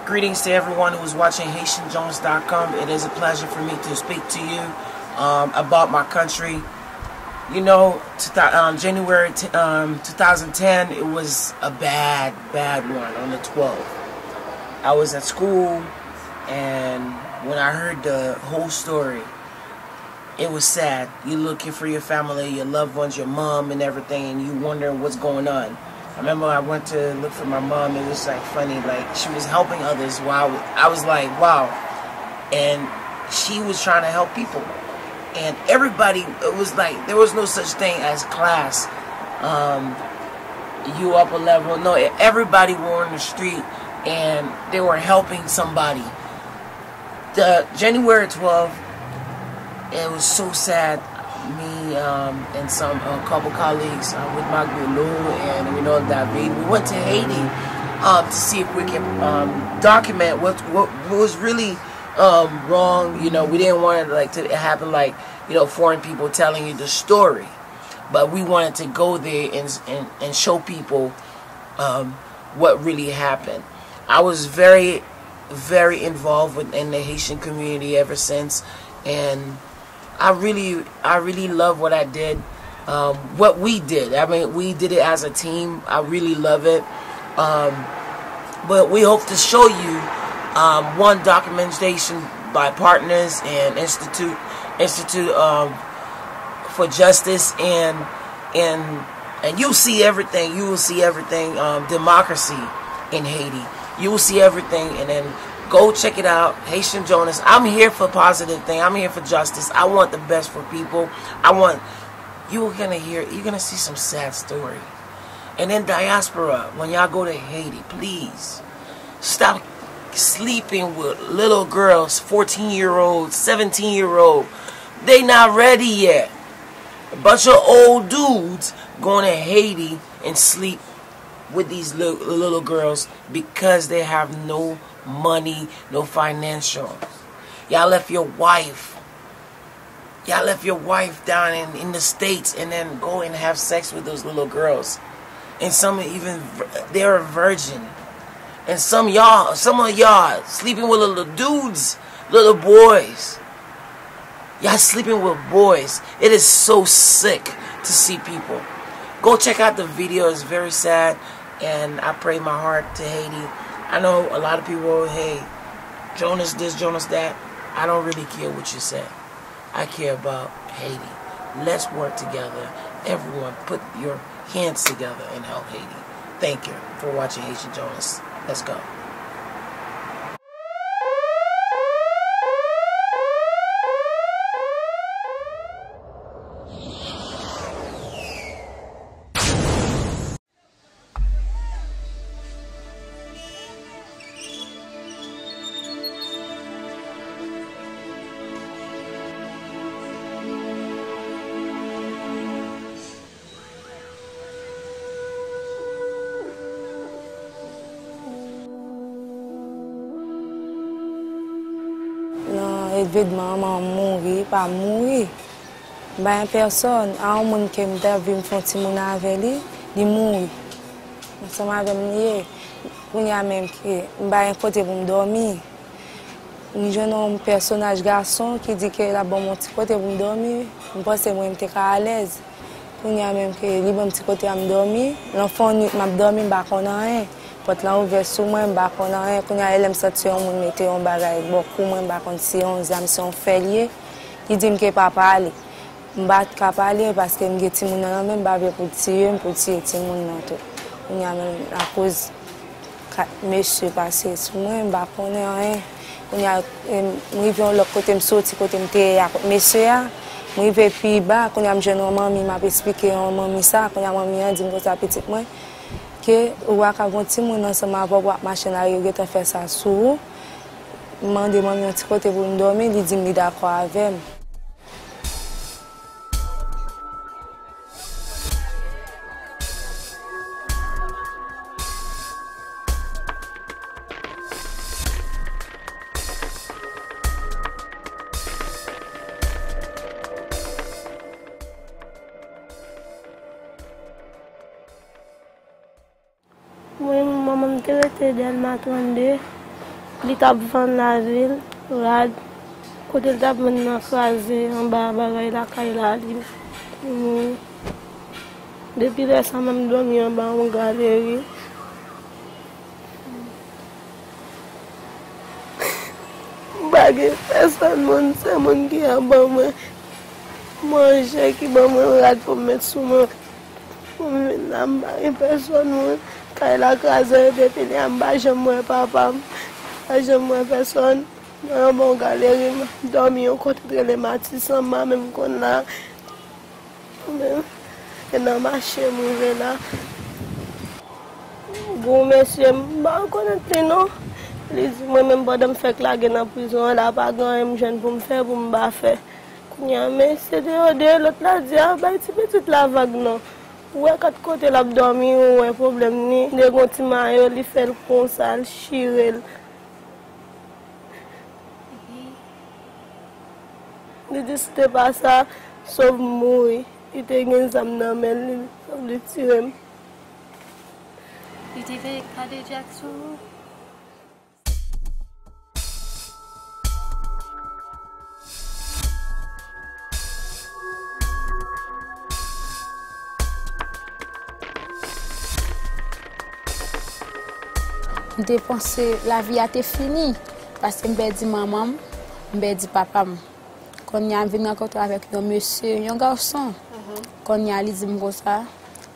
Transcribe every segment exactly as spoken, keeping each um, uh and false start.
Greetings to everyone who is watching Haitian Jones dot com. It is a pleasure for me to speak to you um, about my country. You know, to th- um, January t- um, two thousand ten, it was a bad, bad one on the twelfth. I was at school, and when I heard the whole story, it was sad. You're looking for your family, your loved ones, your mom, and everything, and you wonder what's going on. I remember I went to look for my mom. It was like funny, like she was helping others while I was like, wow. And she was trying to help people. And everybody, it was like there was no such thing as class, um, you up a level. No, e- everybody were on the street and they were helping somebody. The January twelfth, it was so sad. Me um, and some a couple colleagues uh, with Marc Bellew and Renaud David, we went to Haiti um, to see if we can um, document what what was really um, wrong. You know, we didn't want it like to happen like you know foreign people telling you the story, but we wanted to go there and and, and show people um, what really happened. I was very very involved within the Haitian community ever since, and I really, I really love what I did, um, what we did. I mean, we did it as a team. I really love it. Um, but we hope to show you um, one documentation by partners and institute institute um, for justice and and and you'll see everything. You will see everything. Um, democracy in Haiti. You will see everything, and then go check it out. Haitian Jonas. I'm here for positive thing. I'm here for justice. I want the best for people. I want. You're gonna hear. You're gonna see some sad story. And then diaspora, when y'all go to Haiti, please stop sleeping with little girls, fourteen year old, seventeen year old. They not ready yet. Bunch of old dudes going to Haiti and sleep with these little, little girls because they have no money, no financial. Y'all left your wife. Y'all left your wife down in, in the States and then go and have sex with those little girls. And some even they're a virgin. And some y'all, some of y'all sleeping with little dudes, little boys. Y'all sleeping with boys. It is so sick to see people. Go check out the video. It's very sad. And I pray my heart to Haiti. I know a lot of people, hey, Jonas this, Jonas that. I don't really care what you say. I care about Haiti. Let's work together. Everyone put your hands together and help Haiti. Thank you for watching Haitian Jonas. Let's go. Nan evenman an, manman m mouri, pa m mouri. M pa gen pèsòn, a yon moun ke m t anvi m fè yon timoun avè li, li mouri. Ansanm avè m li ye. Kounye a menm ke m pa gen kote pou m dòmi. M jwenn yon pèsonaj gason ki di ke l ap ban m yon ti kote pou m dòmi. M panse mwen m te ka alèz. Kounye a menm ke li ban m ti kote a m dòmi. Lan fè yon nwit m ap dòmi, m pa konn anyen. Pòt lan ouvè sou mwen, m pa konn anyen. Kounye a e lè m santi yon moun mete yon bagay bò kou mwen, m pa konn si se yon zam, se yon fè l ye. Li di m ke pa pale. M pa t ka pale paske m gen timoun nan nan men m, m pa vle pou l tiye m, pou l tiye timoun nan tou. Kounye a menm akoz kat mesye pase sou mwen, m pa konnen anyen. Kounye a, em, m rive yon lòt kote, m soti kote m te ye a kot mesye a. M rive pi ba, kounye a m jwenn yon manmi, m ap esplike yon manmi sa. Kounye a manmi an di m konsa, pitit mwen, ke ou pa ka gen yon timoun ansanm avè w pou w ap mache nan lari, yo gentan fè sa sou ou. M mande manmi yon ti kote pou m dòmi, li di m li dakò avè m. Mwen, manman m te rete Dèlma trannde. Li t ap vann lavi l, rad, kote l t ap vann nan kraze anba bagay lakay la, li, li mouri. Depi lè sa, m ap dòmi anba yon galeri. M pa gen pèsòn moun, sèl moun ki ap ban mwen manje, ki ban mwen rad pou m met sou mwen. Pou m vin la, m pa gen pèsòn moun. Kay la kraze, depi lè a, m pa janm wè papa m. M pa janm wè pèsòn. Mwen anba yon galeri, m ap dòmi yon kote ki rele Matisan, m pa menm konn la. Men, e nan mache m rive la. Gon mesye, m pa rekonèt li non. Li di mwen menm pandan m fèk lage nan prizon an la, pa gen anyen m jwenn pou m fè, pou m pa fè. Kounye a, mesye deyò de lòt la di, a, bay ti pitit la vag non. Ou wè kat kote l ap dòmi, ou wè pwoblèm ni. Li gon ti mayo, li fè l konsa, l chire l. Li di si te pa sa, sòf m mouri. Li te gen zam nan men l, li, sòf li tire m. Li te fè kadejak sou ou? M te panse lavi a te fini, paske m pèdi manman m, m pèdi papa m. Kounye a, m vin rankontre avèk yon mesye, yon gason. Kounye a, li di m konsa,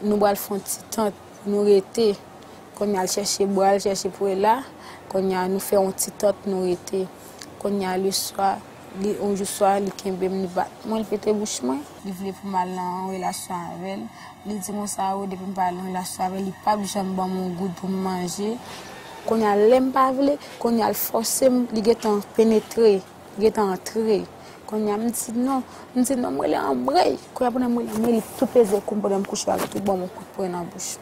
nou pral fè yon ti tant pou nou rete. Kounye a, l chèche bwa, l chèche pwela. Kounye a, nou fè yon ti tant, nou rete. Kounye a, leswa, li, yon jou swa, li kenbe m, li bat mwen, li pete bouch mwen. Li vle pou m al nan yon relasyon avè l. Li di konsa, o, depi m pa al nan relasyon avè l, li p ap janm ban m yon goud pou m manje. Kounye a, lè m pa vle, kounye a, l fòse m, li gentan penetre. Gentan antre. Kounye a, m di non. M di non, m rele anmwey. Kounye a, pandan m rele anmwey, li tou peze kou m pandan m kouche a, li tou ban m yon kout pwen nan bouch.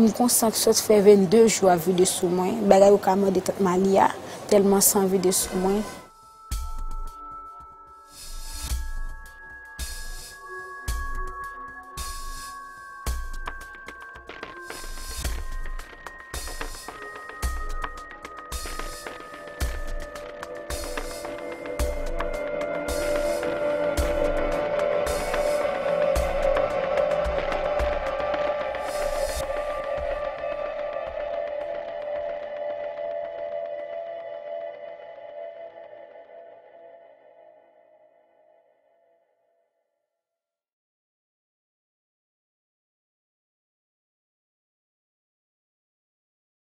M konsa k sot fè vennde jou ap vide sou mwen. Bagay ou ka mande tant Mali a, tèlman san vide sou mwen.